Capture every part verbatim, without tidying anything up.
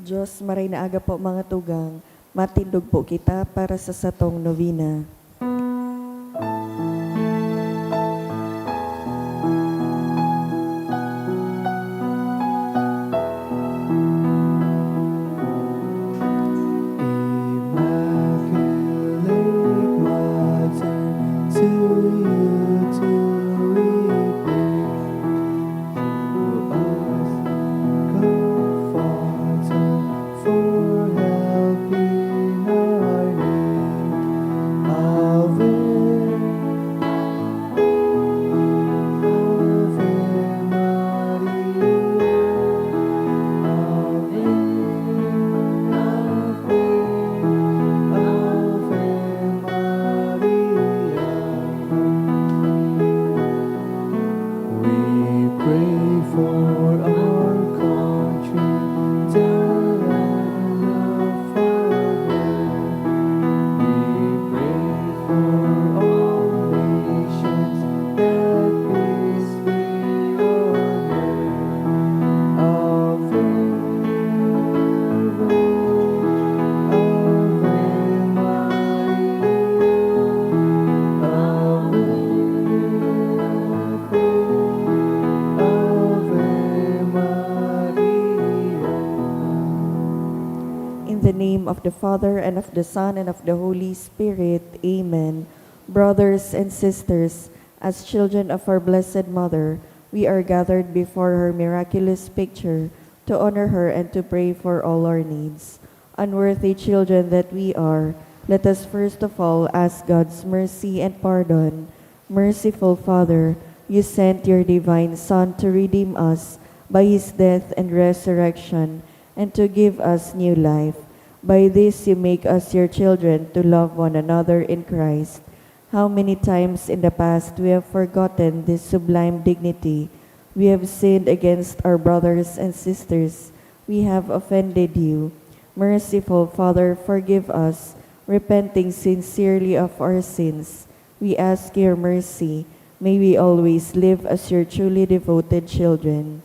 Diyos, maray na aga po, mga tugang. Matindog po kita para sa satong novena. Immaculate Mother, to you too we pray. Hear us, God Father, for help in our need. Ave, Ave Maria, Ave, Ave, Ave Maria. We pray for our country, the land of our birth. We pray for all nations, that peace be on earth. Ave, Ave Maria, Ave, Ave Maria. In the name of the Father, and of the Son, and of the Holy Spirit. Amen. Brothers and sisters, as children of our Blessed Mother, we are gathered before her miraculous picture to honor her and to pray for all our needs. Unworthy children that we are, let us first of all ask God's mercy and pardon. Merciful Father, you sent your divine Son to redeem us by his death and resurrection, and to give us new life. By this you make us your children to love one another in Christ. How many times in the past we have forgotten this sublime dignity. We have sinned against our brothers and sisters. We have offended you. Merciful Father, forgive us, repenting sincerely of our sins. We ask your mercy. May we always live as your truly devoted children.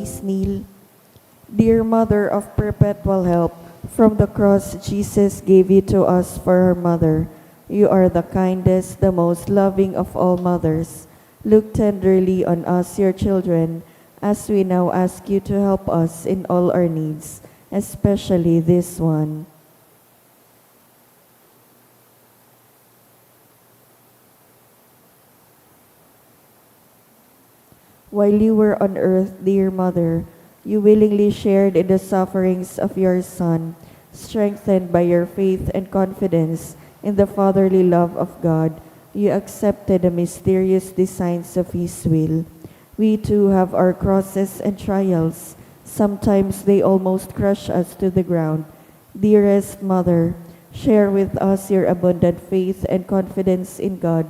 Please kneel. Dear Mother of Perpetual Help, from the cross Jesus gave you to us for our mother. You are the kindest, the most loving of all mothers. Look tenderly on us, your children, as we now ask you to help us in all our needs, especially this one. While you were on earth, dear Mother, you willingly shared in the sufferings of your Son. Strengthened by your faith and confidence in the fatherly love of God, you accepted the mysterious designs of His will. We too have our crosses and trials. Sometimes they almost crush us to the ground. Dearest Mother, share with us your abundant faith and confidence in God.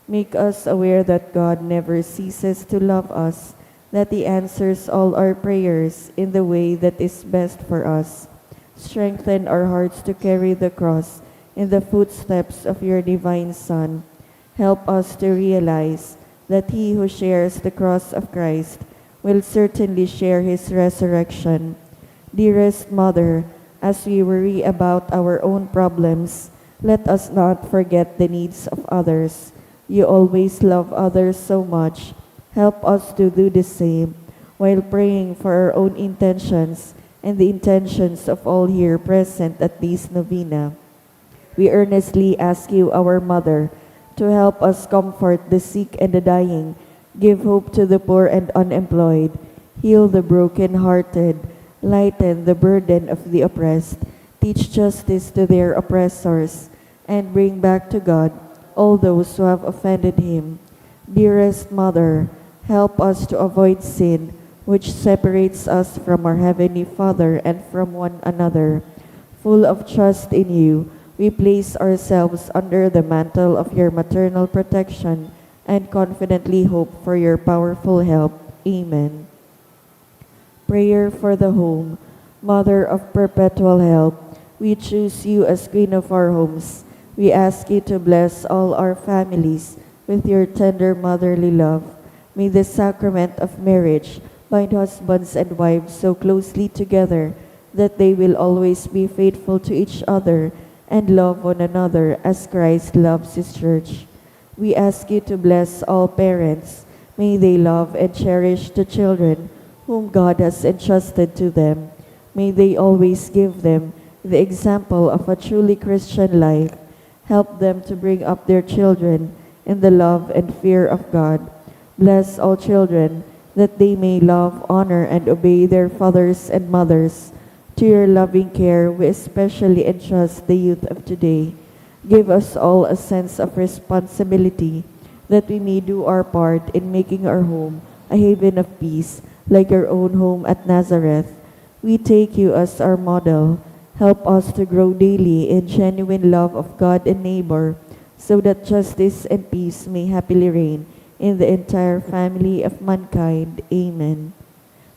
Make us aware that God never ceases to love us, that He answers all our prayers in the way that is best for us. Strengthen our hearts to carry the cross in the footsteps of your divine Son. Help us to realize that he who shares the cross of Christ will certainly share his resurrection. Dearest Mother, as we worry about our own problems, let us not forget the needs of others. You always love others so much. Help us to do the same while praying for our own intentions and the intentions of all here present at this novena. We earnestly ask you, our Mother, to help us comfort the sick and the dying, give hope to the poor and unemployed, heal the broken-hearted, lighten the burden of the oppressed, teach justice to their oppressors, and bring back to God all those who have offended Him. Dearest Mother, help us to avoid sin, which separates us from our Heavenly Father and from one another. Full of trust in you, we place ourselves under the mantle of your maternal protection and confidently hope for your powerful help. Amen. Prayer for the Home. Mother of Perpetual Help, we choose you as Queen of our homes. We ask you to bless all our families with your tender motherly love. May the sacrament of marriage bind husbands and wives so closely together that they will always be faithful to each other and love one another as Christ loves His church. We ask you to bless all parents. May they love and cherish the children whom God has entrusted to them. May they always give them the example of a truly Christian life. Help them to bring up their children in the love and fear of God. Bless all children that they may love, honor, and obey their fathers and mothers. To your loving care, we especially entrust the youth of today. Give us all a sense of responsibility that we may do our part in making our home a haven of peace, like your own home at Nazareth. We take you as our model. Help us to grow daily in genuine love of God and neighbor, so that justice and peace may happily reign in the entire family of mankind. Amen.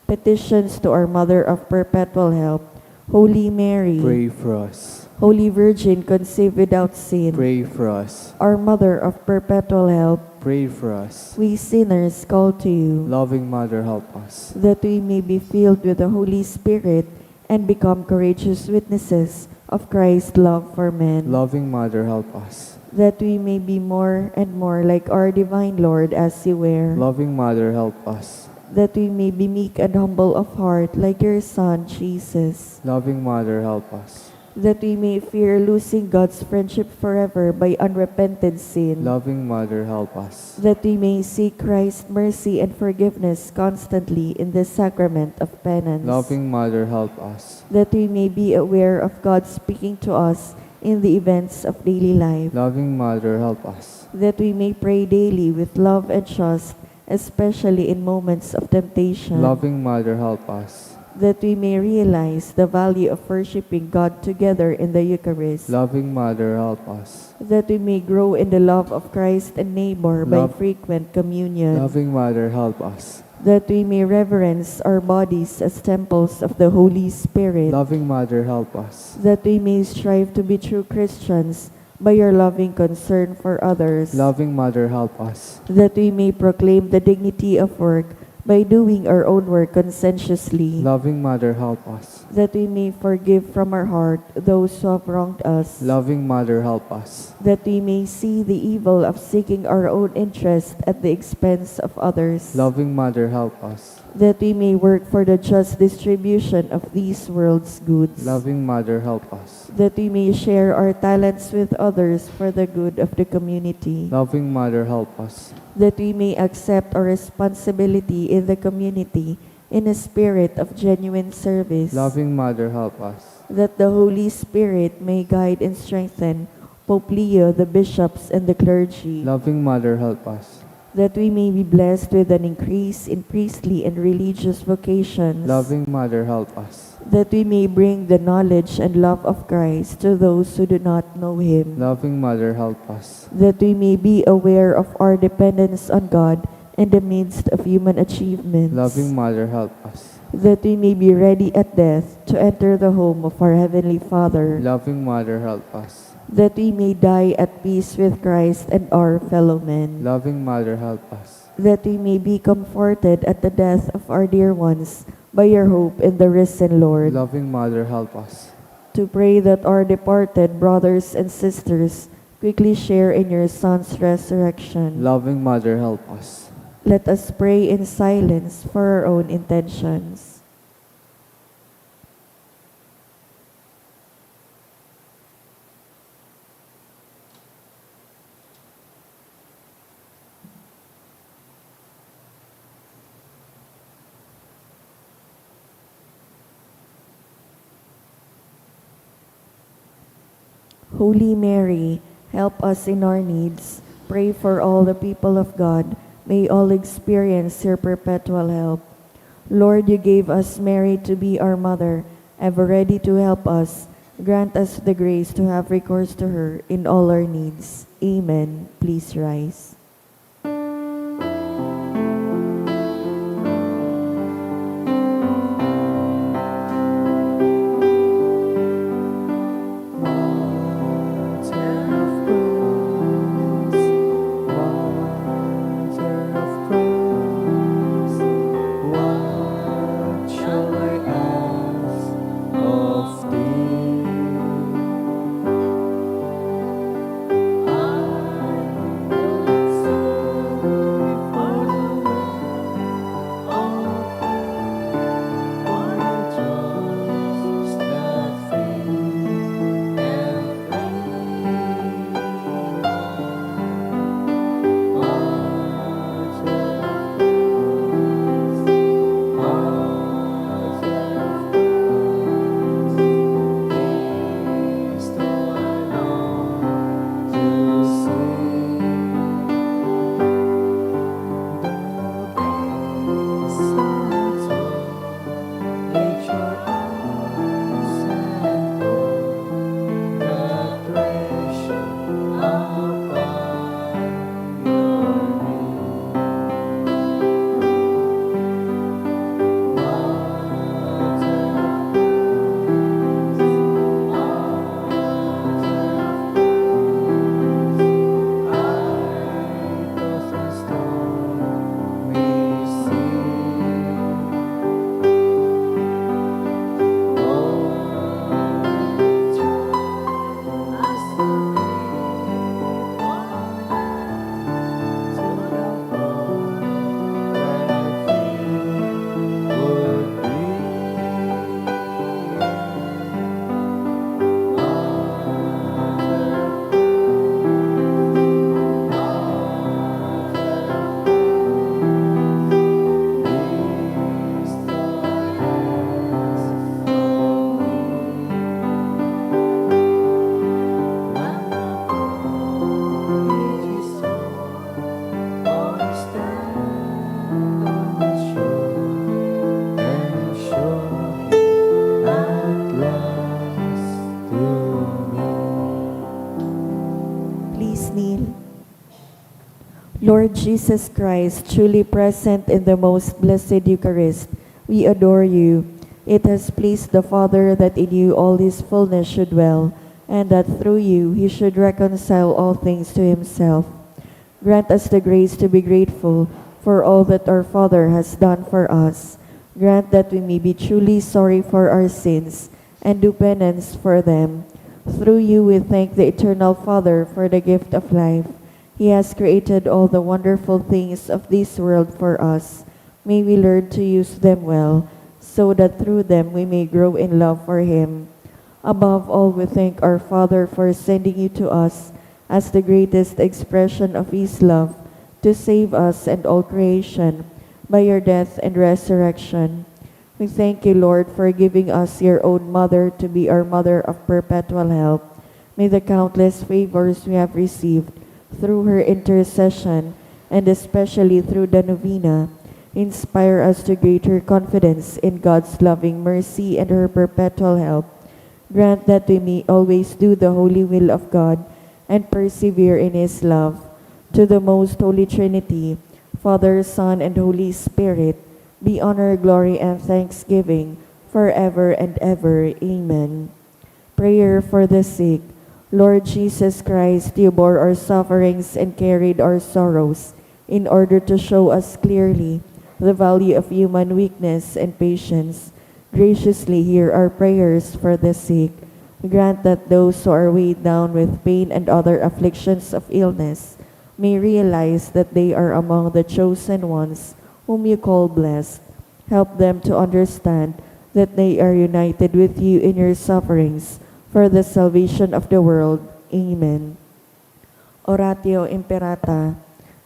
Petitions to our Mother of Perpetual Help. Holy Mary, pray for us. Holy Virgin conceived without sin, pray for us. Our Mother of Perpetual Help, pray for us. We sinners call to you. Loving Mother, help us. That we may be filled with the Holy Spirit and become courageous witnesses of Christ's love for men. Loving Mother, help us. That we may be more and more like our divine Lord as you were. Loving Mother, help us. That we may be meek and humble of heart like your Son, Jesus. Loving Mother, help us. That we may fear losing God's friendship forever by unrepented sin. Loving Mother, help us. That we may seek Christ's mercy and forgiveness constantly in the sacrament of penance. Loving Mother, help us. That we may be aware of God speaking to us in the events of daily life. Loving Mother, help us. That we may pray daily with love and trust, especially in moments of temptation. Loving Mother, help us. That we may realize the value of worshiping God together in the Eucharist. Loving Mother, help us. That we may grow in the love of Christ and neighbor by Love- frequent communion. Loving Mother, help us. That we may reverence our bodies as temples of the Holy Spirit. Loving Mother, help us. That we may strive to be true Christians by your loving concern for others. Loving Mother, help us. That we may proclaim the dignity of work by doing our own work conscientiously, Loving Mother, help us. That we may forgive from our heart those who have wronged us, Loving Mother, help us. That we may see the evil of seeking our own interest at the expense of others, Loving Mother, help us. That we may work for the just distribution of these world's goods, Loving Mother, help us. That we may share our talents with others for the good of the community, Loving Mother, help us. That we may accept our responsibility in the community in a spirit of genuine service, Loving Mother, help us. That the Holy Spirit may guide and strengthen Pope Leo, the bishops, and the clergy, Loving Mother, help us. That we may be blessed with an increase in priestly and religious vocations, Loving Mother, help us. That we may bring the knowledge and love of Christ to those who do not know Him, Loving Mother, help us. That we may be aware of our dependence on God in the midst of human achievements, Loving Mother, help us. That we may be ready at death to enter the home of our Heavenly Father, Loving Mother, help us. That we may die at peace with Christ and our fellow men, Loving Mother, help us. That we may be comforted at the death of our dear ones by your hope in the risen Lord, Loving Mother, help us. To pray that our departed brothers and sisters quickly share in your Son's resurrection, Loving Mother, help us. Let us pray in silence for our own intentions. Holy Mary, help us in our needs. Pray for all the people of God. May all experience your perpetual help. Lord, you gave us Mary to be our mother, ever ready to help us. Grant us the grace to have recourse to her in all our needs. Amen. Please rise. Please kneel. Lord Jesus Christ, truly present in the most blessed Eucharist, we adore you. It has pleased the Father that in you all his fullness should dwell, and that through you he should reconcile all things to himself. Grant us the grace to be grateful for all that our Father has done for us. Grant that we may be truly sorry for our sins and do penance for them. Through you, we thank the Eternal Father for the gift of life. He has created all the wonderful things of this world for us. May we learn to use them well, so that through them we may grow in love for Him. Above all, we thank our Father for sending you to us as the greatest expression of His love to save us and all creation by your death and resurrection. We thank you, Lord, for giving us your own Mother to be our Mother of perpetual help. May the countless favors we have received through her intercession, and especially through the novena, inspire us to greater confidence in God's loving mercy and her perpetual help. Grant that we may always do the holy will of God and persevere in His love. To the Most Holy Trinity, Father, Son, and Holy Spirit, be honor, glory, and thanksgiving forever and ever. Amen. Prayer for the sick. Lord Jesus Christ, you bore our sufferings and carried our sorrows in order to show us clearly the value of human weakness and patience. Graciously hear our prayers for the sick. Grant that those who are weighed down with pain and other afflictions of illness may realize that they are among the chosen ones whom you call blessed. Help them to understand that they are united with you in your sufferings for the salvation of the world. Amen. Oratio Imperata.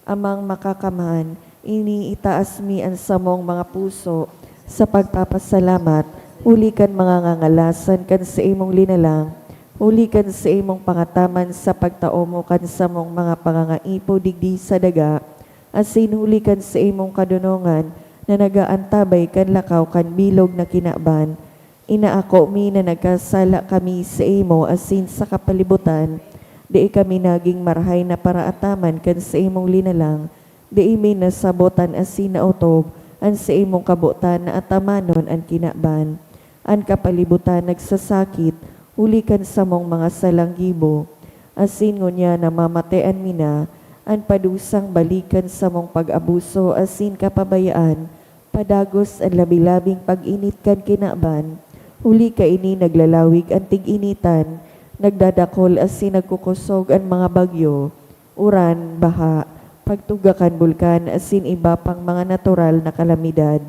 Amang Makakamhan, iniitaas mi an samong mga puso sa pagpapasalamat, huli kan mga ngangalasan kan saimong linalang, huli kan saimong pangataman sa pagtao mo kan samong mga pangangaipo digdi sa daga, asin huli kan saimong kadonongan na nag-aantabay kan lakaw kan bilog na kinaban. Inaako mi na nagkasala kami saimo asin sa kapalibutan, dai kami nagin marahay na paraataman kan saimong linalang, dai mi nasabot an asin na otob an saimong kabotan na atamanon an kinaban. An kapalibutan nagsasakit huli kan samong mga salang gibo, asin ngunyan namamatean mi na an padusang balik kan samong pag-abuso asin kapabayaan, padagos an labi-labing pag-init kan kinaban, huli kaini naglalawig an tig-initan, nagdadakol asin nagkukosog an mga bagyo, uran, baha, pagtuga kan bulkan asin iba pang mga natural na kalamidad.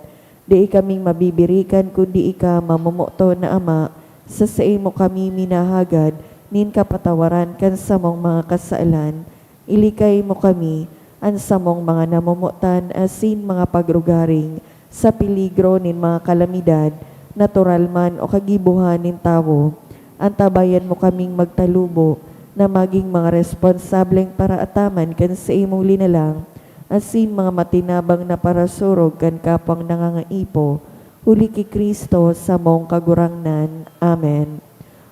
Dai kaming mabibirikan kundi ika, mamomoton na Ama, sa saimo kami minahagad nin kapatawaran kan samong mga kasalan. Ilikay mo kami, an samong mga namomotan asin mga pag-rugaring, sa peligro nin mga kalamidad, natural man o kagibohan nin tawo. Antabayan mo kaming magtalubo na magin mga responsableng paraataman kan saimong linalang, asin mga matinabang na parasurog kan kapwang nangangaipo, huli ki Cristo, samong Kagurangnan. Amen.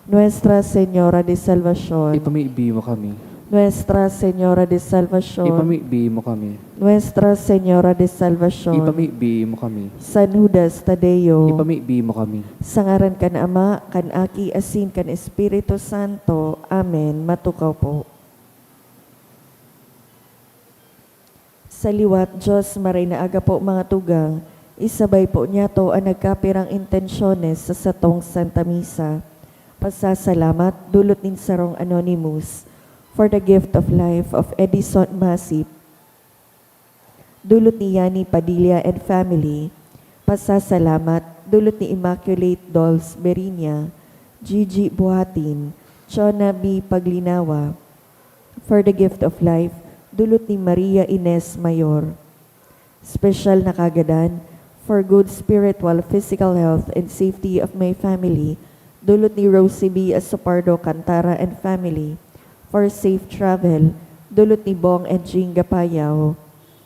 Nuestra Señora de Salvacion. Ipamibi mo kami. Nuestra Señora de Salvacion. Ipamibi mo kami. Nuestra Señora de Salvacion. Ipamibi mo kami. San Judas Tadeo. Ipamibi mo kami. Sa ngaran kan Ama, kan Aki, asin kan Espiritu Santo. Amen. Matukaw po. Sa liwat, Diyos, maray na aga po, mga tugang, isabay po niyato an nagkapirang intensyones sa satong Santa Misa. Pasasalamat, dulot nin sarong anonymous, for the gift of life of Edison Masip. Dulot ni Yani Padilla and family. Pasasalamat, dulot ni Immaculate Dolls Berinia, Gigi Buhatin, Chona B Paglinawa, for the gift of life, dulot ni Maria Ines Mayor. Special na kagadan, for good spiritual, physical health and safety of my family, dulot ni Rosie B Asopardo Cantara and family, for safe travel, dulot ni Bong and Jing Gapayaw.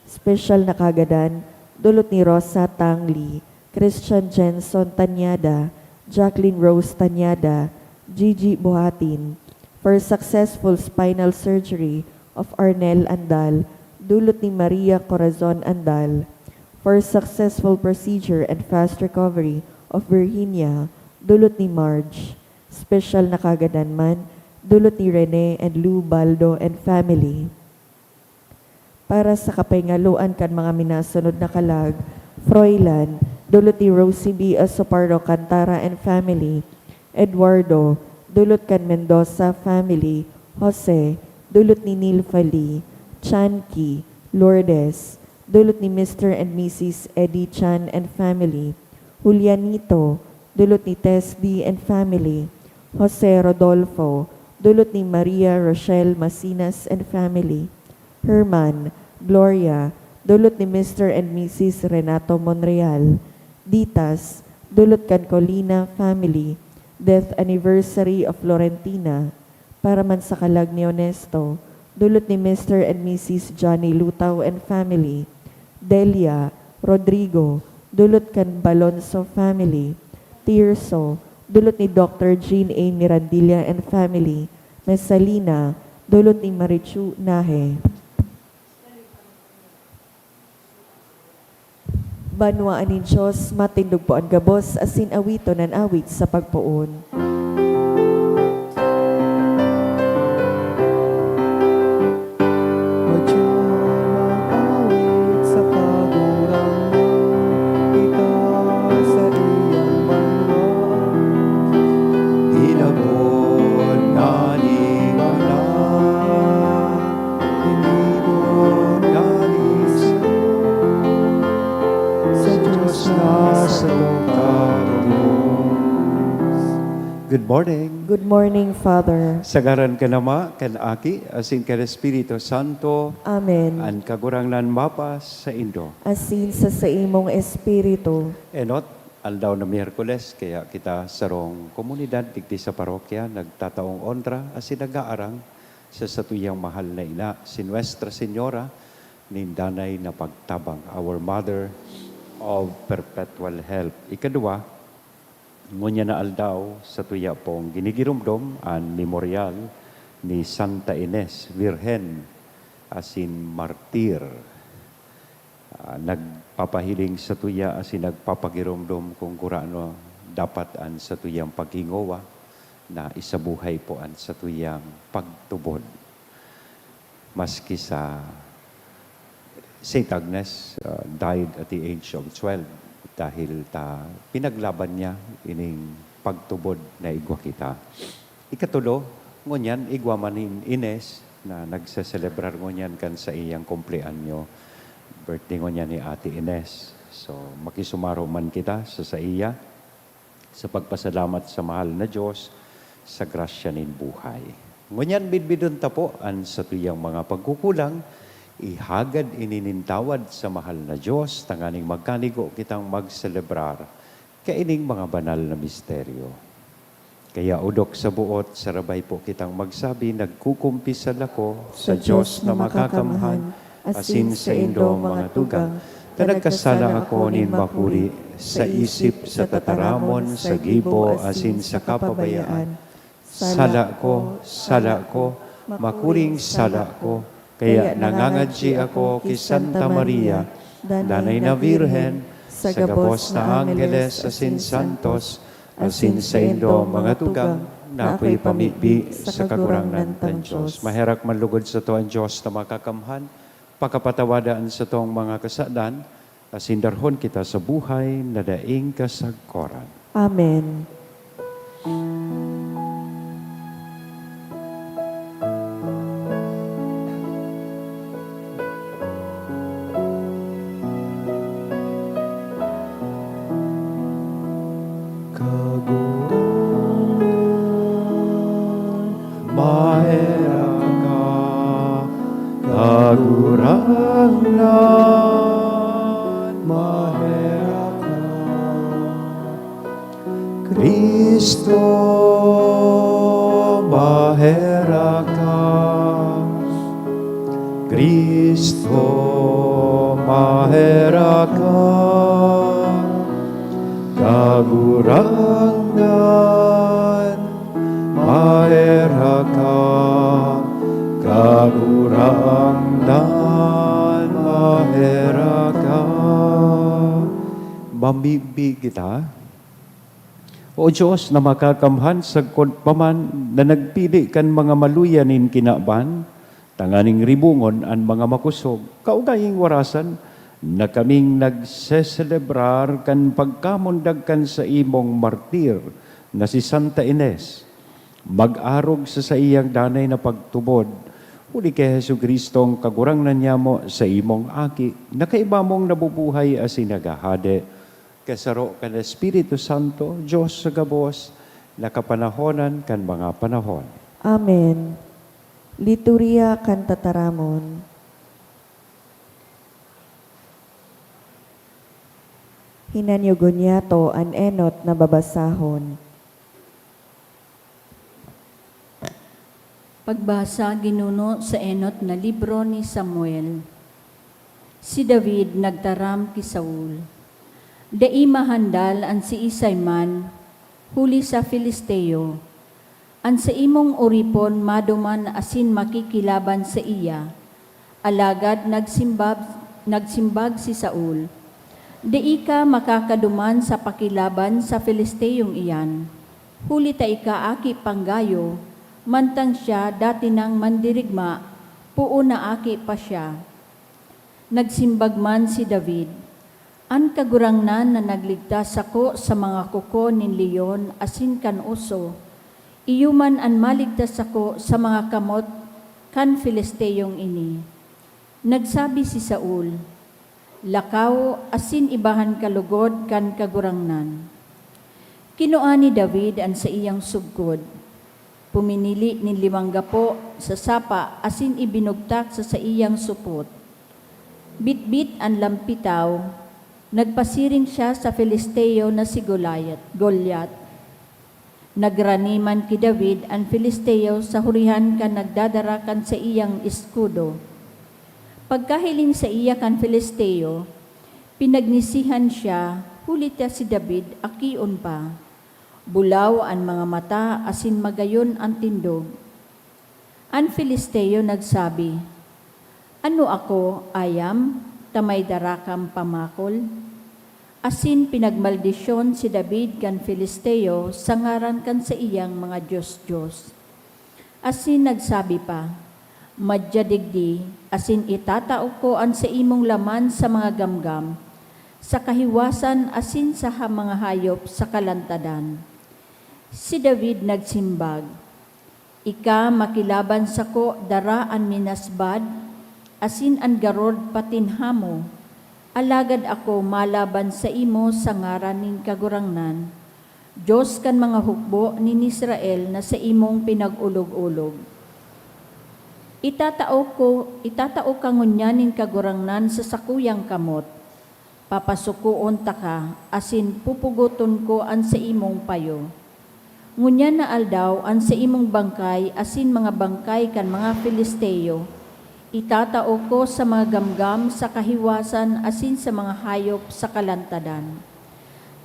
Special na kagadan, dulot ni Rosa Tangli, Christian Jenson Tanyada, Jacqueline Rose Tanyada, Gigi Buhatin, for successful spinal surgery of Arnel Andal, dulot ni Maria Corazon Andal, for successful procedure and fast recovery of Virginia, dulot ni Marge. Special na kagadan man, dulot ni Rene and Lou Baldo and family. Para sa kapahingaloan kan mga minasunod na kalag, Froilan, dulot ni Rosie B. Osopardo Cantara and family. Eduardo, dulot kan Mendoza family. Jose, dulot ni Nilfa Lee. Chanki, Lourdes, dulot ni Mister and Missus Eddie Chan and family. Julianito, dulot ni Tess D and family. Jose Rodolfo, dulot ni Maria Rochelle Masinas and family. Herman, Gloria, dulot ni Mister and Missus Renato Monreal. Ditas, dulot kan Colina family. Death anniversary of Florentina. Para man sa kalag ni Onesto, dulot ni Mister and Missus Johnny Lutao and family. Delia, Rodrigo, dulot kan Balonso family. Tirso, dulot ni Doctor Jean A. Mirandilla and family. Mesalina, dulot ni Marichu Nahe. Banwaan nin Dios, matindog po an gabos, asin awiton an awit sa pagpoon. Madya mag-awit sa Kagurangnan, itaas sa iyang banwaan. Inabot na ni Manan, tinigon na ni Sion, sa Dios na satong Katolos. Good morning. Good morning, Father. Sa ngaran kan Ama, kan Aki, asin kan Espiritu Santo. Amen. An Kagurangnan mapasaindo. Asin sa saimong espiritu. Enot, aldaw na Miyerkules, kaya kita sarong komunidad digdi sa parokya nagtataong onra asin nag-aarang sa satuyang mahal na ina, si Nuestra Señora nin Danay na Pagtabang, Our Mother of Perpetual Help. Ikaduwa, ngunyan na aldaw, satuya pong ginigiromdom an memoryal ni Santa Ines, Birhen asin Martir. Ah, nagpapahiling satuya asin nagpapagiromdom kung gurano dapat an satuyang paghingowa na isabuhay po an satuyang pagtubod. Maski sa Saint Agnes, ah, died at the age of twelve dahil ta pinaglaban niya ining pagtubod na igwa kita. Ikatulo, ngunyan, igwa man ni Ines na nagseselebrar ngunyan kan saiyang kumpleanyo, birthday ngunyan ni Ate Ines. So, makisumaro man kita sa saiya, sa pagpasalamat sa mahal na Dios sa grasya nin buhay. Ngunyan, bidbidon ta po an satuyang mga pagkukulang, ihagad ini nin tawad sa mahal na Dios, tanganing magkanigo kitang magselebrar kaining mga banal na misteryo. Kaya, odok sa buot, sarabay po kitang magsabi, "Nagkukumpisal ako sa Dios na makakamhan, asin saindong mga tugang, ta nagkasala ako nin makuri sa isip, sa tataramon, sa gibo, asin sa kapabayaan. Sala ko, sala ko, makuring sala ko." Kaya nangangadyi ako ki Santa Maria, Danay na Birhen, sa gabos na angheles asin santos, asin saindong mga tugang, na akoy pamibi sa Kagurangnan tang Dios. Maherak man lugod sato an Dios na makakamhan, pakapatawada an satong mga kasadan, asin darhon kita sa buhay na daing kasagkoran. Amen. Kagurangnan, maherak ka. Kagurangnan, maherak ka. Cristo, maherak ka. Cristo, maherak ka. Kagurangnan, maherak ka. Kagurangnan, maherak ka. Mamibi kita. O Dios na makakamhan, sagkod pa man na nagpili kan mga maluya nin kinaban, Tanganing ribongon an mga makosog, kaugayng warasan na kaming nagseselebrar kan pagkamundag kan saimong martir na si Santa Ines. Mag-arog sa saiyang danay na pagtubod, huli ki Jesu-Cristong Kagurangnan nyamo, saimong Aki, na kaiba mong nabubuhay asin naghahade, kasaro kan Espiritu Santo, Dios sa gabos, na kapanahonan kan mga panahon. Amen. Liturya kan Tataramon. Hinanyogon niyato an enot na babasahon. Pagbasa ginuno sa enot na libro ni Samuel. Si David nagtaram ki Saul, "Dai mahandal an siisay man huli sa Filisteo. An saimong oripon maduman asin makikilaban saiya." Alagad nagsimbab-, nagsimbag si Saul, "Dai ka makakaduman sa pakilaban sa Filisteyong iyan, huli ta ika aki panggayo, mantang siya dati nang mandirigma, poon na aki pa siya." Nagsimbag man si David, "An Kagurangnan na nagligtas sako sa mga kuko nin leon asin kan oso, iyo man an maligtas sako sa mga kamot kan Filisteyong ini." Nagsabi si Saul, "Lakaw asin ibahan ka logod kan Kagurangnan." Kinua ni David an saiyang sugkod, puminili nin limang gapo sa sapa asin ibinugtak sa saiyang supot. Bitbit an lampitaw, nagpasiring siya sa Filisteo na si Goliat, Goliat. Nagrani man ki David an Filisteo sa hurihan kan nagdadara kan saiyang eskudo. Pagkahiling saiya kan Filisteo, pinagnisihan siya, huli ta si David akion pa. Bulaw an mga mata asin magayon an tindog. An Filisteo nagsabi, "Ano ako, ayam, ta may dara kang pamakol?" Asin pinagmaldisyon si David kan Filisteo sa ngaran kan saiyang mga dios-dios. Asin nagsabi pa, "Madya digdi, asin itatao ko an saimong laman sa mga gamgam, sa kahiwasan asin sa ha-, mga hayop sa kalantadan." Si David nagsimbag, "Ika makilaban sako dara an minasbad asin an garod patin hamo, alagad ako malaban saimo sa ngaran nin Kagurangnan, Dios kan mga hukbo nin Israel na saimong pinag-olog-olog. Itatao ko, itatao ka ngunyan nin Kagurangnan sa sakuyang kamot. Papasukoon taka, asin pupugoton ko an saimong payo. Ngunyan na aldaw, an saimong bangkay asin mga bangkay kan mga Filisteo itatao ko sa mga gamgam sa kahiwasan asin sa mga hayop sa kalantadan,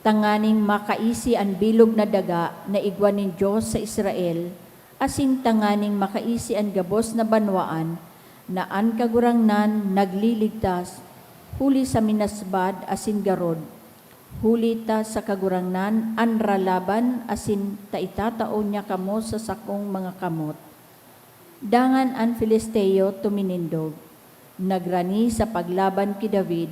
tanganing makaisi an bilog na daga na igwa nin Dios sa Israel, asin tanganing makaisi an gabos na banwaan na an Kagurangnan nagliligtas huli sa minasbad asin garod, huli ta sa Kagurangnan an ralaban asin ta itatao niya kamo sa sakong mga kamot." Dangan an Filisteo tuminindog, nagrani sa paglaban ki David,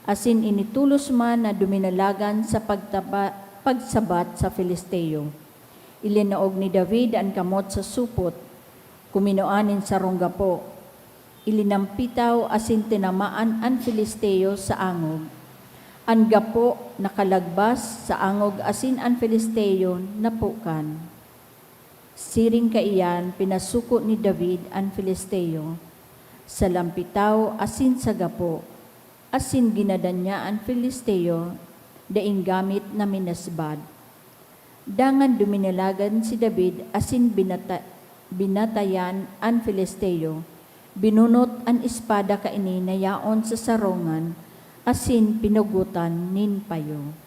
asin initolos man na duminalagan sa pagtaba-, pagsabat sa Filisteo. Ilinaog ni David an kamot sa supot, kuminua nin sarong gapo, ilinampitaw asin tinamaan an Filisteo sa angog. An gapo nakalagbas sa angog asin an Filisteo napukan. Siring kaiyan, pinasuko ni David an Filisteo sa lampitaw asin sa gapo, asin ginadan niya an Filisteo daing gamit na minasbad. Dangan duminalagan si David asin binata-, binatayan an Filisteo, binunot an espada kaini na yaon sa sarongan asin pinugotan nin payo.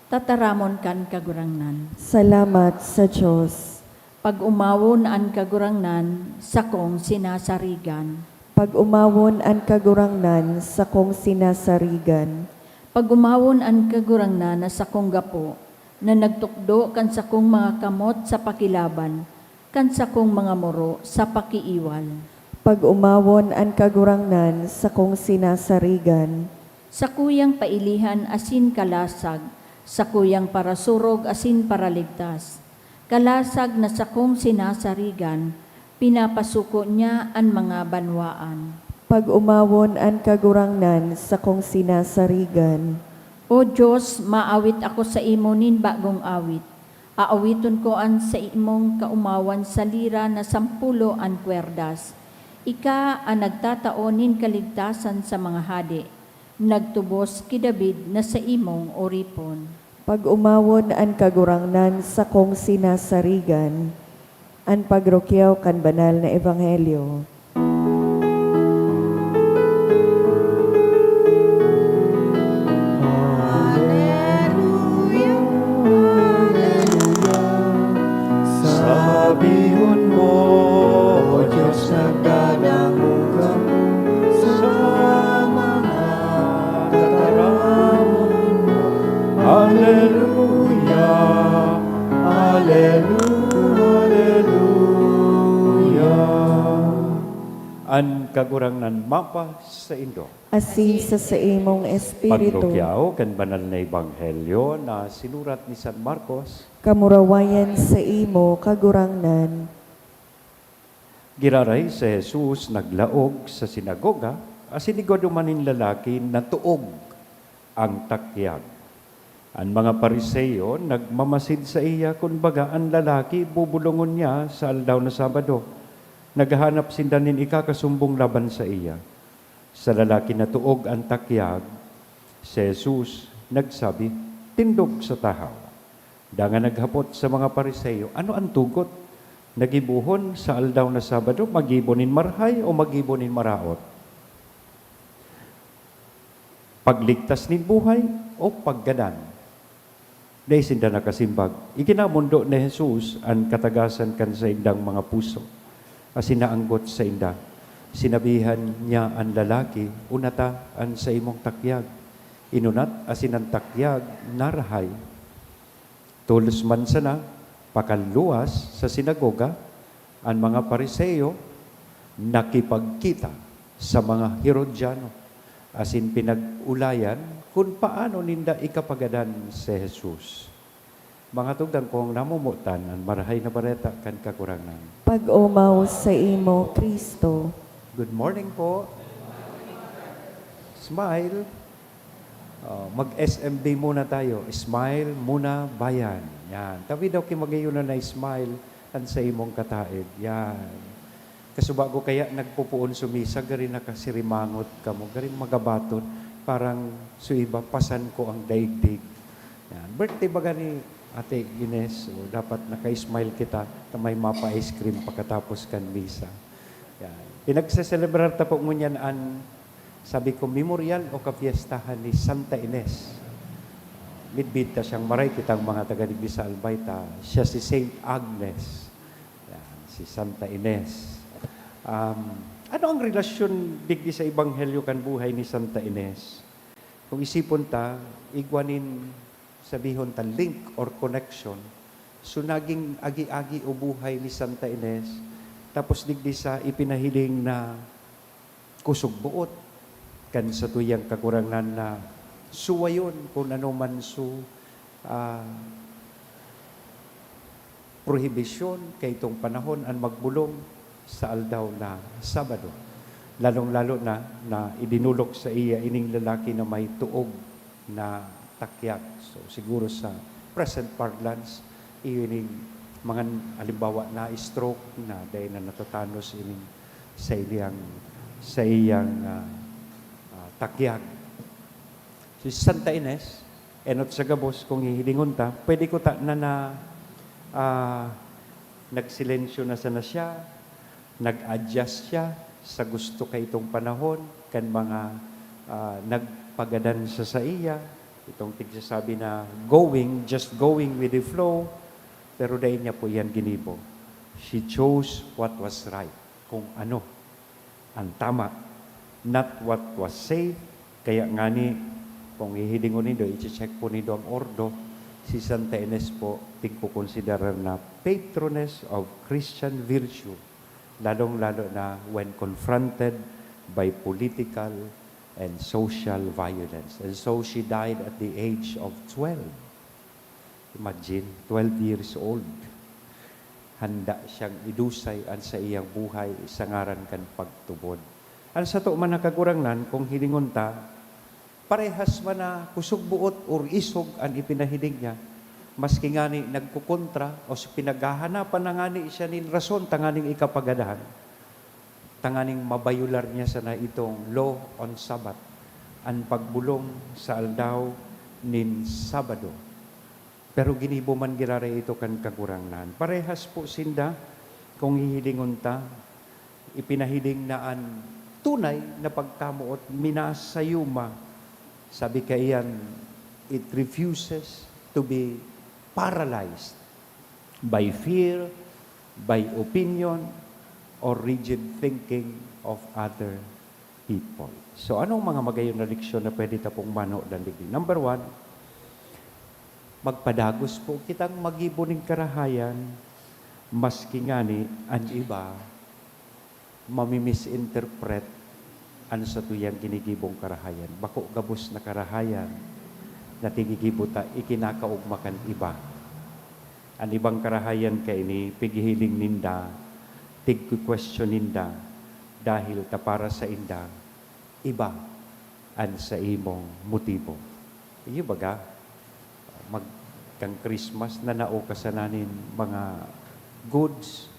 Tataramon kan Kagurangnan. Salamat sa Dios. Pag-omawon an Kagurangnan, sakong sinasarigan. Pag-omawon an Kagurangnan, sakong sinasarigan. Pag-omawon an Kagurangnan na sakong gapo, na nagtukdo kan sakong mga kamot sa pakilaban, kan sakong mga muro sa pakiiwal. Pag-omawon an Kagurangnan, sakong sinasarigan. Sakuyang pailihan asin kalasag, sakuyang parasurog asin paraligtas. Kalasag na sakong sinasarigan, pinapasuko niya an mga banwaan. Pag-omawon an Kagurangnan, sakong sinasarigan. O Dios, maawit ako sa imo nin bagong awit. Aawiton ko an saimong kaomawan sa lira na sampulo an kwerdas. Ika an nagtatao nin kaligtasan sa mga hade, nagtubos ki David na saimong oripon. Pag-omawon an Kagurangnan, sakong sinasarigan. An pagrukyaw kan banal na ebanghelyo. Aleluya, aleluya. Sabihon mo, O Diyos, nagdadangog kamo sa mga tataramon mo. Aleluya, aleluya, aleluya. An Kagurangnan mapa saindo. Asin sa saimong espiritu. Pagrukyaw kan banal na ebanghelyo na sinurat ni San Marcos. Kamurawayan saimo, Kagurangnan. Giraray si Jesus naglaog sa sinagoga, asin igwa duman nin lalaki natuog ang takyag. An mga Fariseo nagmamasid saiya kun baga an lalaki bubulongon niya sa aldaw na Sabado. Naghahanap sinda nin ikakasumbong laban saiya. Sa lalaki natuog an takyag, si Jesus nagsabi, "Tindog sa tahaw." Dangan naghapot sa mga Fariseo, "Ano an tugot? Nagibohon sa aldaw na Sabado, magibo nin marahay o magibo nin maraot? Pagligtas nin buhay o paggadan?" Dai sinda nakasimbag. Iginamondo ni Jesus an katagasan kan saindang mga puso, asin naanggot sainda. Sinabihan niya an lalaki, "Unata an saimong takyag." Inunat asin an takyag narahay. Tolos man sana, pakalluwas sa sinagoga, an mga Fariseo nakipagkita sa mga Herodiano asin pinag-ulayan kun paano ninda ikapagadan si Jesus. Mga tugang kong namomotan, an Marahay na Bareta kan Kagurangnan. Pag-omaw saimo, Cristo. Good morning po. Smile. Oh, mag-S M B muna tayo. Smile muna, bayan. Yan. Tabi daw ki magayon na smile an saimong kataed. Yan. Kasubago kaya nagpupuon su misa, gari nakasirimangot kamo, gari magabaton, parang su iba, pasan ko ang daigdig. Yan. Birthday baga ni Ate Ines, so dapat naka-smile kita ta may mapa-ice cream pakatapos kan misa. Yan. Pinagseselebrar ta po ngunyan an, sabi ko, memorial o kapyestahan ni Santa Ines. Midbid ta siyang maray, kitang mga taga digdi sa Albay ta, siya si Saint Agnes. Yan, si Santa Ines. Um, ano ang relasyon digdi sa Ebanghelyo kan buhay ni Santa Ines? Kung isipon ta, igwa nin, sabihon ta, link or connection. So, naging agi-agi o buhay ni Santa Ines. Tapos digdi sa ipinahiling na kusog boot kan satuyang Kagurangnan na suwayon kun ano man su, ah, prohibisyon kaitong panahon an magbolong sa aldaw na Sabado. Lalong-lalo na, na idinulok saiya ining lalaki na may tuog na takyag. So, siguro sa present parlance, iyo ining mga halimbawa na stroke na dai na natatanos ining sa iyang, sa iyang, ah, ah, takyag. Si Santa Ines, enot sa gabos, kung hihilingon ta, pwede ko ta na, na, ah, nagsilensyo na sana siya, nag-adjust siya sa gusto kaitong panahon kan mga, ah, nagpagadan sa saiya, itong tigsasabi na going, just going with the flow, pero dai niya po iyan ginibo. She chose what was right, kung ano ang tama, not what was safe. Kaya ngani, kung hihilingon nindo, iche-check po nindo ang ordo, Si Santa Ines po, tigkukonsiderar na patroness of Christian virtue, lalong-lalo na when confronted by political and social violence. And so she died at the age of twelve. Imagine, twelve years old. Handa siyang idusay an saiyang buhay sa ngaran kan pagtubod. An sato man na Kagurangnan, kung hilingon ta, parehas man na kusog-buot or isog an ipinahiling niya, maski ngani nagkokontra o s-, pinaghahanapan na ngani siya nin rason tanganing ikapagadahan, tanganing mabayular niya sana itong law on Sabbath, an pagbolong sa aldaw nin Sabado. Pero ginibo man giraray ito kan Kagurangnan. Parehas po sinda, kung hihilingon ta, ipinahiling na an tunay na pagkamoot minasayuma. Sabi kaiyan, it refuses to be paralyzed by fear, by opinion, or rigid thinking of other people. So, anong mga magayon na leksyon na pwede ta pong manudan digdi? Number one, magpadagos po kitang magibo nin karahayan, maski ngani an iba mami-misinterpret an satuyang ginigibong karahayan. Bako gabos na karahayan na tinigibo ta, ikinakaogma kan iba. An ibang karahayan kaini, pighihiling ninda, tigkwe-question ninda, dahil ta para sa inda, iba an saimong motibo. Iyo baga, mag-, kan Christmas, nanao ka sana nin mga goods,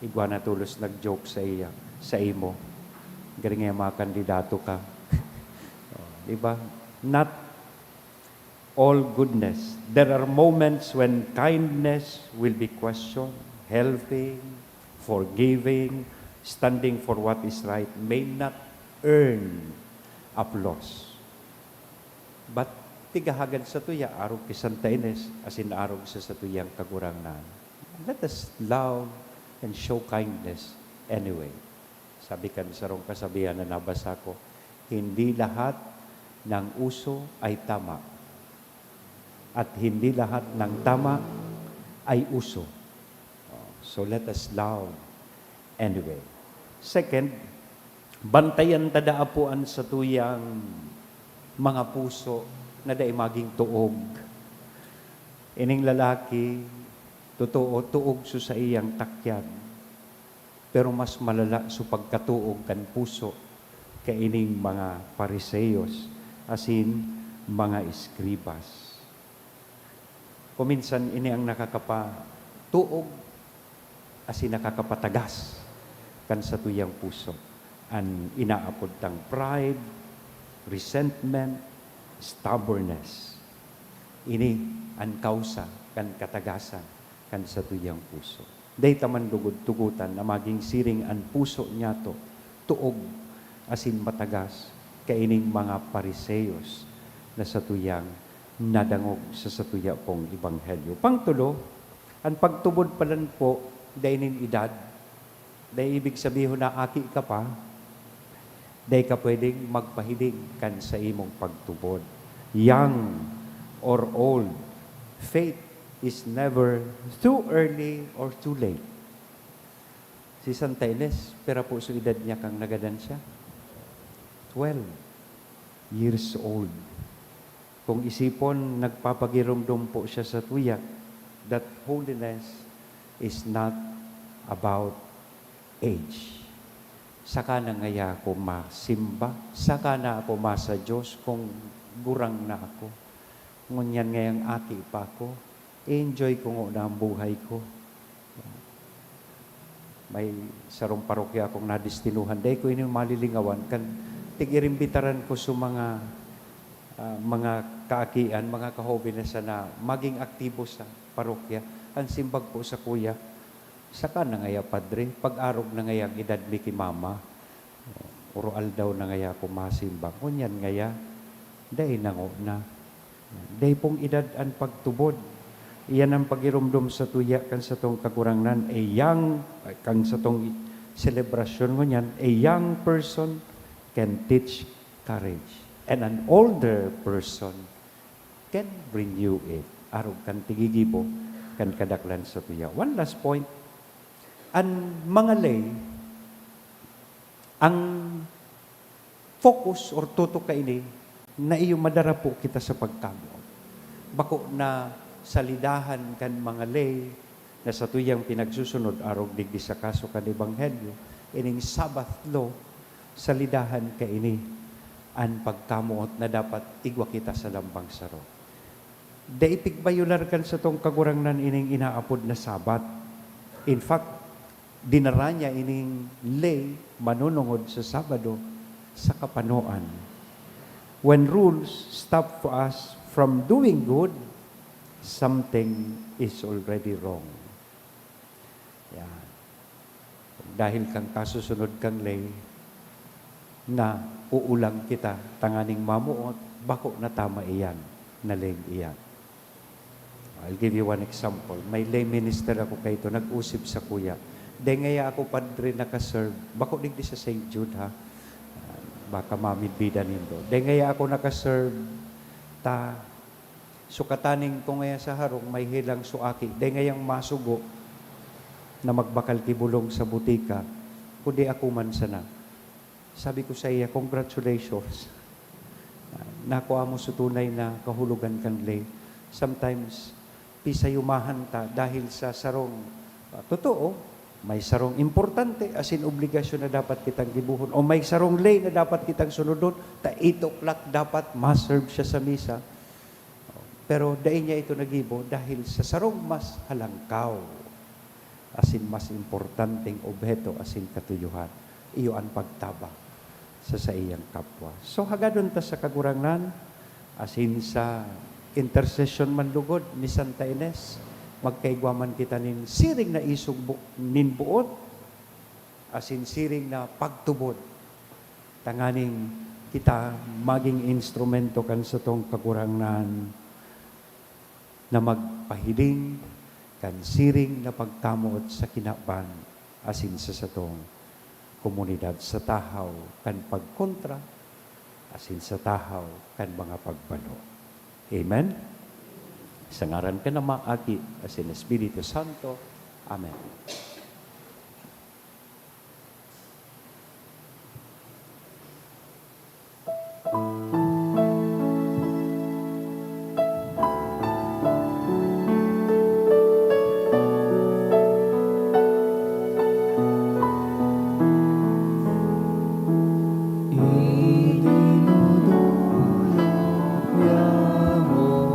igwa na tolos nag-joke sa iya, sa imo. Garing nga mga kandidato ka. Oh, di ba? Not all goodness. There are moments when kindness will be questioned, helping, forgiving, standing for what is right may not earn applause. But tigahagan satuya, arog ki Santa Ines, asin arog sa satuyang Kagurangnan. Let us love and show kindness anyway. Sabi kan sarong kasabihan na nabasa ko, "Hindi lahat ng uso ay tama, at hindi lahat ng tama ay uso." Oh, so let us love anyway. Second, bantayan ta daa po an satuyang mga puso na dai maging tuog. Ining lalaki, totoo, tuog sa saiyang takyan, pero mas malala sa pagkatuog kan puso kaining mga Fariseos asin mga eskribas. Kuminsan, ini ang nakakapatuog asin nakakapatagas kan satuyang puso, an inaapod tang pride, resentment, stubbornness. Ini an kausa kan katagasan kan satuyang puso. Dai ta man lugod tugotan na magin siring an puso niyato, tuog asin matagas kaining mga Fariseos na satuyang nadangog sa satuya pong ebanghelyo. Pangtulo, an pagtubod palan po dai nin edad. Dai ibig sabihon na aki ka pa, dai ka pwedeng magpahiling kan sa imong pagtubod. Young or old, faith is never too early or too late. Si Santa Ines, pira po so edad niya kan nagadan siya? Twelve years old. Kung isipon, nagpapagiromdom po siya satuya that holiness is not about age. Saka na ngaya ako masimba, saka na ako masa Diyos kung gurang na ako. Ngunyan ngayang aki pa ako, i-enjoy ko ngona an buhay ko. May sarong parokya akong nadestinuhan. Dai ko ini malilingawan. Kan tig-irimbitaran ko sa mga, ah, mga kaakian, mga kahobenes na maging aktibo sa parokya. An simbag po sakuya, "Saka na ngaya, Padre, pag-arog na ngaya ang edad mi ki Mama." Puro aldaw na ngaya ako masimbang. Ngunyan ngaya, dai na ngona. Dai pong edad an pagtubod. Iyan ang pagiromdom satuya kan satong Kagurangnan. A young, kan satong selebrasyon ngunyan, a young person can teach courage. And an older person can renew it. Arog kan tigigibo kan kadaklan sa tuya. One last point, an mga lay, ang focus or tutok kaini na iyo madarapo kita sa pagkamoot. Bako na salidahan kan mga lay na satuyang pinagsusunod arog digdi sa kaso kan Ebanghelyo, ining Sabbath law, salidahan kaini an pagkamoot na dapat igwa kita sa lambang saro. Dai pigbayular kan satong Kagurangnan ining inaapod na Sabbath. In fact, dinara niya ining lay manunungod sa Sabado sa kapanoan. When rules stop for us from doing good, something is already wrong. Yan. Dahil kan kasusunod kan lay, nauulang kita tanganing mamoot, bako na tama iyan na lay iyan. I'll give you one example. May lay minister ako kaito, nag-usip sakuya. Dai ngaya ako, Padre, nakaserve. Bako digdi sa Saint Jude, ha? Baka mamidbidan nindo. Dai ngaya ako nakaserve. Ta, sukataning ko ngaya sa harong, may helang suaki. Dai ngayang masugo na magbakal ki bulong sa butika, kundi ako man sana. Sabi ko saiya, "Congratulations. Nakua mo sa tunay na kahulogan kan lay." Sometimes, pisayumahan ta dahil sa sarong, ah, totoo, may sarong importante asin obligasyon na dapat kitang gibohon, o may sarong lay na dapat kitang sunodon, ta eight o'clock dapat ma-serve siya sa misa. Pero dai niya ito nagibo dahil sa sarong mas halangkaw asin mas importanteng obheto asin katuyohan, iyo an pagtabang sa saiyang kapwa. So, hagadon ta sa Kagurangnan asin sa intersesyon man lugod ni Santa Ines, magkaigwa man kita nin siring na isog bo-, nin boot asin siring na pagtubod, tanganing kita magin instrumento kan satong Kagurangnan na magpahiling kan siring na pagkamoot sa kinaban asin sa satong komunidad, sa tahaw kan pagkontra asin sa tahaw kan mga pagbalo. Amen? Sa ngaran kan Ama, Aki, asin Espiritu Santo. Amen.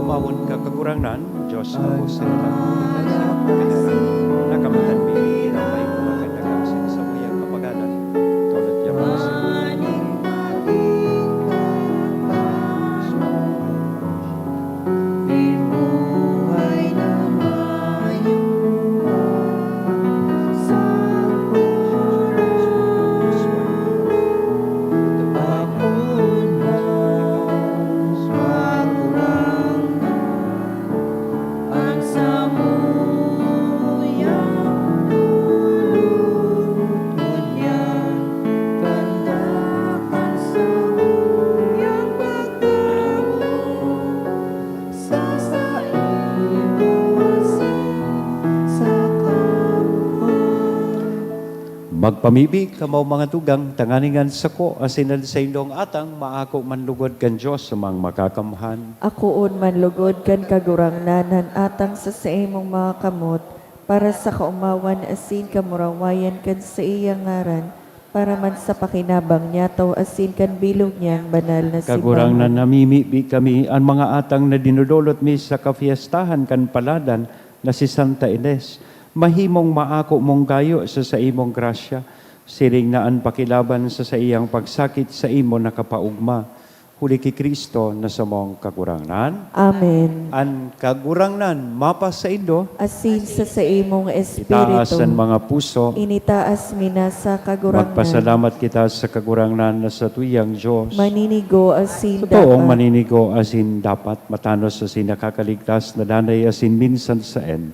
Umawon ka, Kagurangnan, Dios na po sa ilang komunidad sa pagkadara. Nakamtan mi na may mga katagang sinasabuyang kapagalan. Tulad niya po sa Magpamibi kamo, mga tugang, tanganing an sako asin an saindong atang maako man lugod kan Dios na Makakamhan. Akoon man lugod kan Kagurangnan an atang sa saimong mga kamot, para sa kaomawan asin kamurawayan kan saiyang ngaran, para man sa pakinabang niyato asin kan bilog niyang banal na simbahan. Kagurangnan, namimibi kami, an mga atang na dinodolot mi sa kafiestahan kan paladan na si Santa Ines, mahimong maako mong gayo sa saimong grasya, siring na an pakilaban sa saiyang pagsakit saimo nakapaogma. Huli ki Cristo na samong Kagurangnan. Amen. An Kagurangnan mapasaindo. Asin sa saimong espiritu. Itaas an mga puso. Initaas mi na sa Kagurangnan. Magpasalamat kita sa Kagurangnan na satuyang Dios. Maninigo asin dapat. Totoong maninigo asin dapat, matanos asin nakakaligtas na danay asin minsan saen.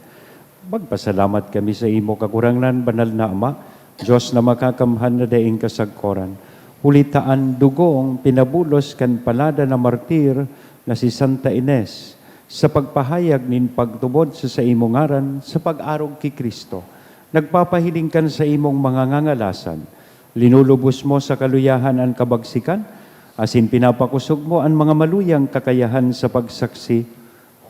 Magpasalamat kami saimo, Kagurangnan, banal na Ama, Dios na makakamhan na daing kasagkoran. Huli ta an dugong pinabulos kan palada na martir, na si Santa Ines, sa pagpahayag nin pagtubod sa saimong ngaran sa pag-arog ki Cristo, nagpapahiling kan saimong mga ngangalasan. Linulubos mo sa kaluyahan an kabagsikan, asin pinapakosog mo an mga maluyang kakayahan sa pagsaksi,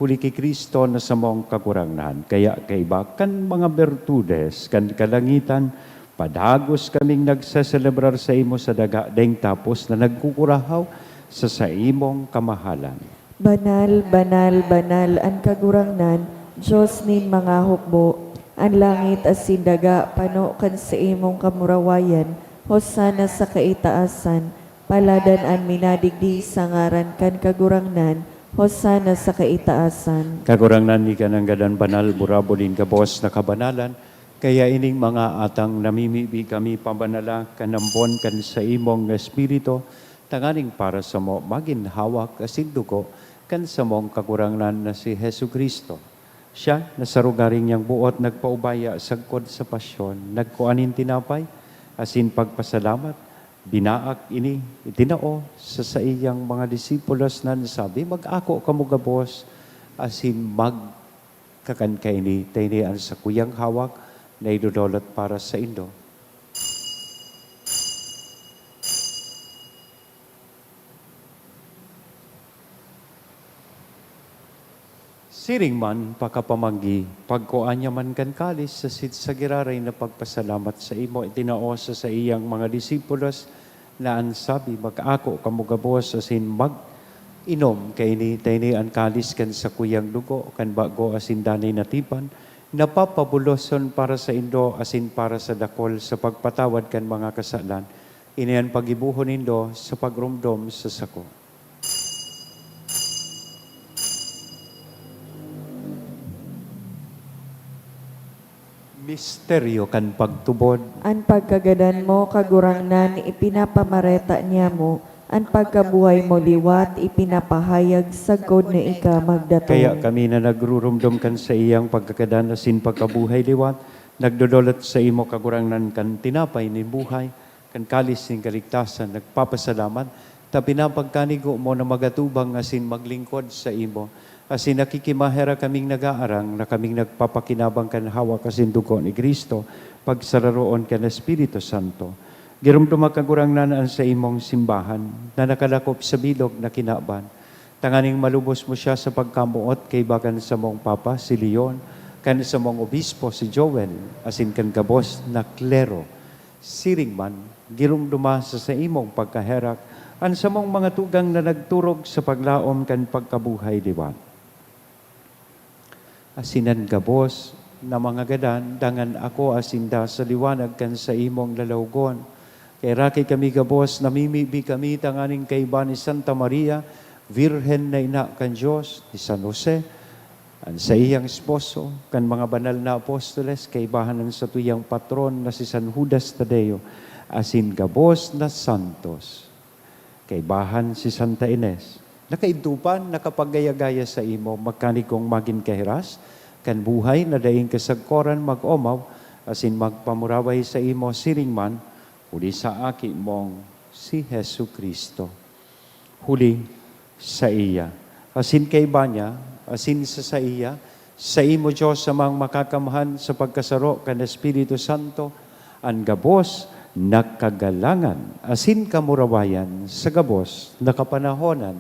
huli ki Cristo na samong Kagurangnan. Kaya kaiba kan mga bertudes kan kalangitan, padagos kaming nagseselebrar saimo sa daga, daing tapos na nagkukurahaw sa saimong kamahalan. Banal, banal, banal an Kagurangnan, Dios nin mga hukbo. An langit asin daga pano kan saimong kamurawayan. Hosana sa kaitaasan. Paladan an minadigdi sa ngaran kan Kagurangnan. Hosana sa kaitaasan. Kagurangnan, ika nanggad an banal, burabod nin gabos na kabanalan. Kaya ining mga atang namimibi kami pabanala kan ambon kan saimong Espiritu, tanganing para samo magin hawak asin dugo kan samong Kagurangnan na si Jesu-Cristo. Siya, na sa rogaring niyang boot nagpaubaya sagkod sa pasyon, nagkua nin tinapay, asin pagpasalamat, binaak ini, itinao sa saiyang mga disipulos na nagsabi, "Mag-ako kamo gabos, asin magkakan kaini, ta ini an sakuyang hawak na idodolot para saindo." Siring man, pakapamanggi, pagkua niya man kan kalis, sa sit sa giraray na pagpasalamat sa imo, itinao sa saiyang mga disipulos, na an sabi, "Mag-ako kamo gabos asin mag-inom kaini, ta ini an kalis kan sakuyang dugo, kan bago asin danay na tipan, na papabuloson para saindo asin para sa dakol sa pagpatawad kan mga kasalan. Ini an paggibohon nindo sa pagromdom sa sako." Misteryo kan pagtubod. An pagkagadan mo, Kagurangnan, ipinapamareta niamo, an pagkabuhay mo liwat, ipinapahayag sagkod na ika magdatong. Kaya kami na nagruromdom kan saiyang pagkagadan asin pagkabuhay liwat, nagdodolot saimo, Kagurangnan, kan tinapay nin buhay, kan kalis nin kaligtasan, nagpapasalamat, ta pinapagkanigo mo na magatubang asin maglingkod saimo, asin nakikimaherak kaming nagaarang na kaming nagpapakinabang kan hawak asin dugo ni Cristo, pagsararoon kan Espiritu Santo. Giromdoma, Kagurangnan, an saimong simbahan na nakalakop sa bilog na kinaban, tanganing malubos mo siya sa pagkamoot kaiba kan samong Papa, si Leon, kan samong Obispo, si Joel, asin kan gabos na klero. Siring man, giromdoma sa saimong pagkaherak an samong mga tugang na nagturog sa paglaom kan pagkabuhay liwat. Asin an gabos na mga gadan, dangan ako asin da sa liwanag kan saimong lalawgon. Kaheraki kami gabos, namimibi kami tanganing kaiba ni Santa Maria, Birhen na ina kan Dios, ni San Jose, an saiyang esposo, kan mga banal na apostoles, kaibahan an satuyang patron na si San Judas Tadeo, asin gabos na santos. Kaibahan si Santa Ines. Nakaidto pa, nakapagaya-gaya saimo, magkanigong magin kahiras, kan buhay na daing kasagkoran mag-omaw, asin magpamuraway saimo siring man, huli sa Aki mong si Jesu-Cristo. Huli saiya, asin kaiba niya, asin sa saiya, saimo, Dios Amang Makakamhan, sa pagkasaro kan Espiritu Santo, an gabos na kagalangan asin kamurawayan sa gabos na kapanahonan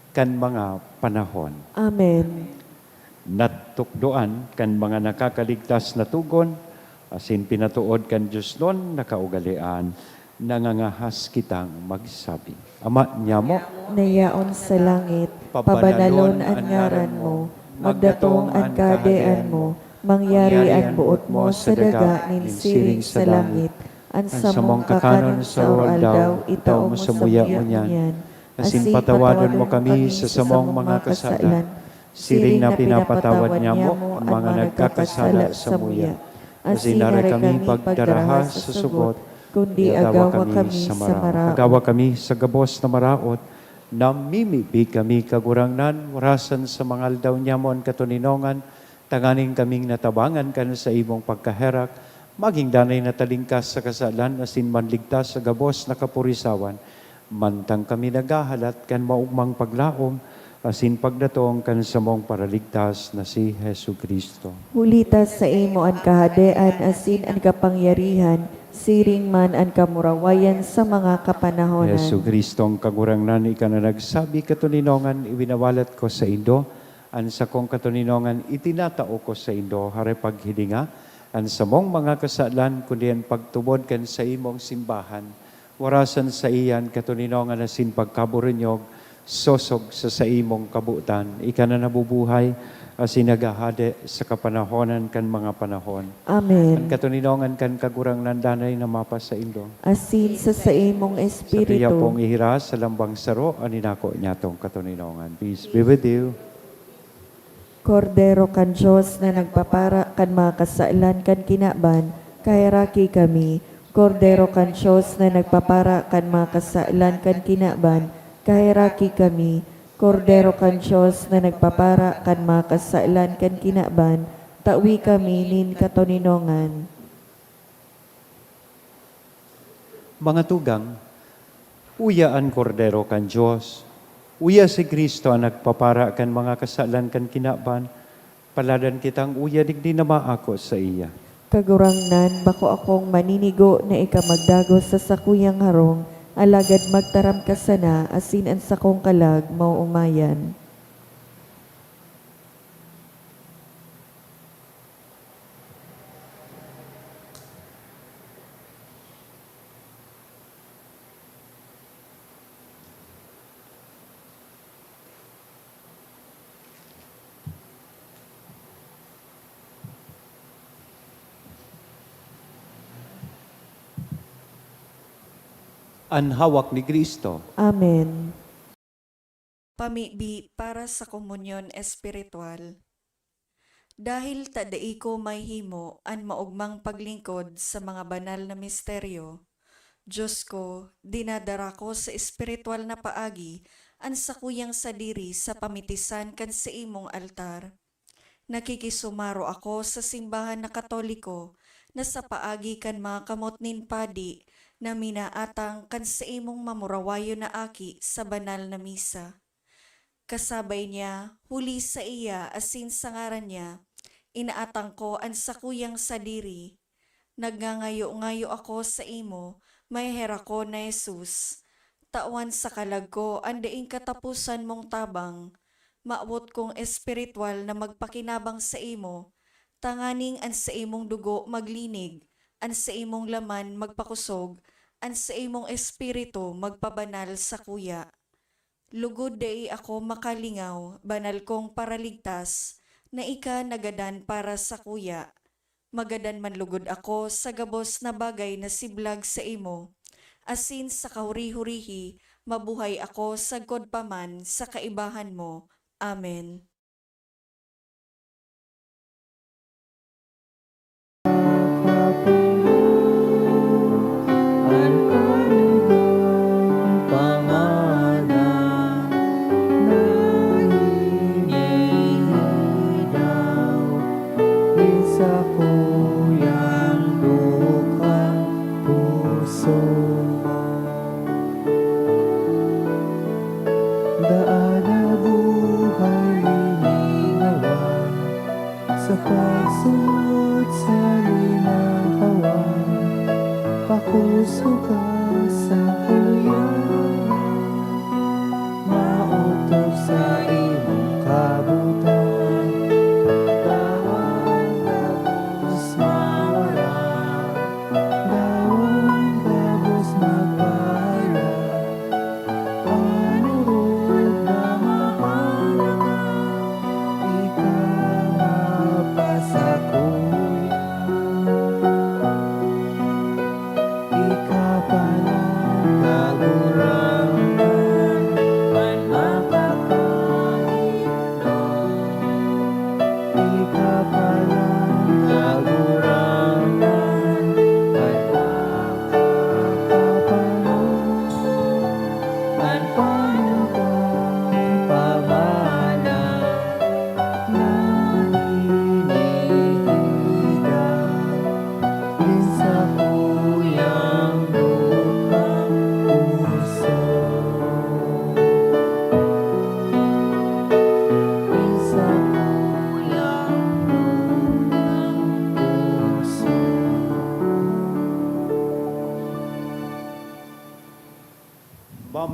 kan mga panahon. Amen. Natukdoan kan mga nakakaligtas na togon, asin pinatood kan diosnon na kaugalean, nangangahas kitang magsabi, Ama niamo, na yaon sa langit, pabanalon an ngaran mo, magdatong an Kahadean mo, mangyari an boot mo sa daga nin siring sa langit. An samong kakanon sa aldaw, itao mo samuya ngunyan, asin patawadon mo kami sa samong mga kasalan, siring na pinapatawad niamo an mga nagkakasala samuya. Asin aray kami pagdaraha sa sugot, kundi agawa kami sa maraot. Agawa kami sa gabos na maraot, namimibi kami, Kagurangnan, warasan sa mga aldaw niamo an katoninongan, tanganing kaming natabangan kan saimong pagkaherak, magin danay na talingkas sa kasalan asin manligtas sa gabos na kapurisawan, mantang kami naghahalat kan maogmang paglaom asin pagdatong kan samong Paraligtas na si Jesu-Cristo. Huli ta saimo an kahadean asin an kapangyarihan, siring man an kamurawayan sa mga kapanahonan. Jesu-Cristong Kagurangnan, ika na nagsabi, "Katoninongan iwinawalat ko saindo, an sakong katoninongan itinatao ko saindo." Hare paghilinga an samong mga kasalan, kundi an pagtubod kan saimong simbahan. Warasan saiya an katoninongan asin pagkaburunyog, sosog sa saimong kabotan. Ika na nabubuhay asin naghahade sa kapanahonan kan mga panahon. Amen. An katoninongan kan Kagurangnan danay na mapasaindo. Asin sa saimong Sa espiritu. Kaya pong ihiras sa lambang saro an inako niyatong katoninongan. Peace be with you. Kordero kan Dios na nagpapara kan mga kasalan kan kinaban, kaheraki kami. Kordero kan Dios na nagpapara kan mga kasalan kan kinaban, kaheraki kami. Kordero kan Dios na nagpapara kan mga kasalan kan kinaban, tawi kami nin katoninongan. Mga tugang, uya an Kordero kan Dios, uya si Cristo an nagpapara kan mga kasalan kan kinaban, paladan kitang uya digdi na maako saiya. Kagurangnan, bako akong maninigo na ika magdagos sa sakuyang harong, alagad magtaram ka sana asin an sakong kalag maoomayan. An hawak ni Cristo. Amen. Pamibi para sa komunyon espiritual. Dahil ta dai ko mahihimo an maogmang paglingkod sa mga banal na misteryo, Dios ko, dinadara ko sa espiritual na paagi an sakuyang sadiri sa pamitisan kan saimong altar. Nakikisumaro ako sa simbahan na Katoliko na sa paagi kan mga kamot nin padi na minaatang kan saimong mamurawayon na aki sa banal na misa. Kasabay niya, huli saiya asin sa ngaran niya, inaatang ko an sakuyang sadiri. Nagngangayo-ngayo ako saimo, maheherakon na Jesus. Tawan sa kalag ko an daing kataposan mong tabang. Mawot kong espiritual na magpakinabang saimo, tanganing an saimong dugo maglinig, an saimong laman magpakosog, an saimong espiritu magpabanal sakuya. Lugod dai ako makalingaw, banal kong Paraligtas, na ika nagadan para sakuya. Magadan man lugod ako sa gabos na bagay na siblag saimo, asin sa kahuri-hurihi mabuhay ako sagkod pa man sa kaibahan mo. Amen.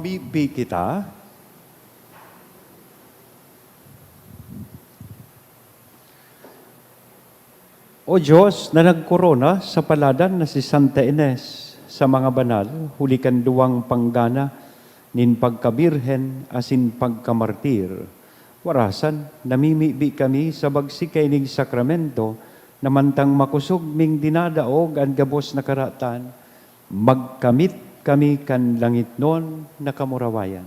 Mibi kita. O Diyos na nagkorona sa paladan na si Santa Ines sa mga banal, huli kan duwang panggana nin pagkabirhen asin pagkamartir, warasan, namimibi kami sa bagsik kaining sakramento na mantang makosog ming dinadaog an gabos na karatan, magkamit kami kan langitnon na kamurawayan.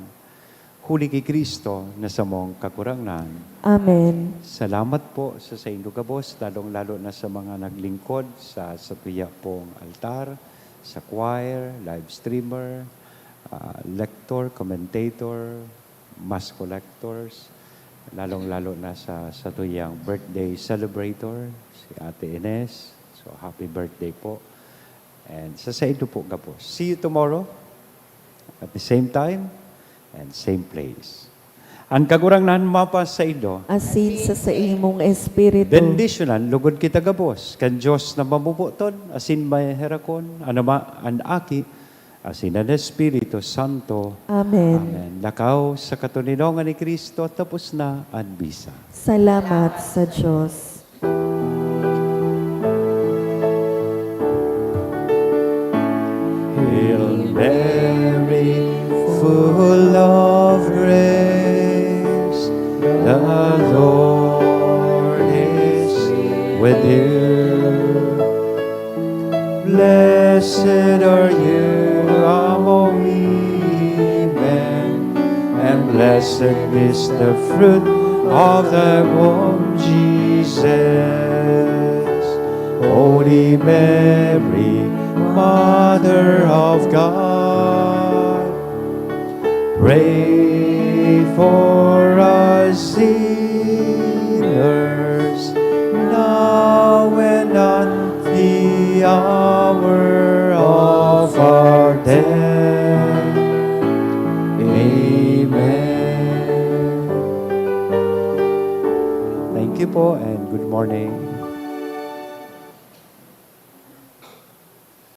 Huli ki Cristo na samong Kagurangnan. Amen. Salamat po sa saindo gabos, lalong-lalo na sa mga naglingkod sa satuya pong altar, sa choir, live streamer, ah, lector, commentator, mass collectors, lalong-lalo na sa satuyang birthday celebrator, si Ate Ines. So, happy birthday po. And sa saindo po gabos. See you tomorrow at the same time and same place. An Kagurangnan mapasaindo. Asin sa saimong espiritu. Bendisyonan lugod kita gabos kan Dios na mamoboton asin maheherakon, an Ama, an Aki, asin an Espiritu Santo. Amen. Amen. Lakaw sa katoninongan ni Cristo, tapos na an misa. Salamat sa Dios. Hail Mary, full of grace, the Lord is with you. Blessed are you among women, and blessed is the fruit of thy womb, Jesus. Holy Mary, Mother of God, pray for us sinners, now and at the hour of our death. Amen. Thank you po and good morning.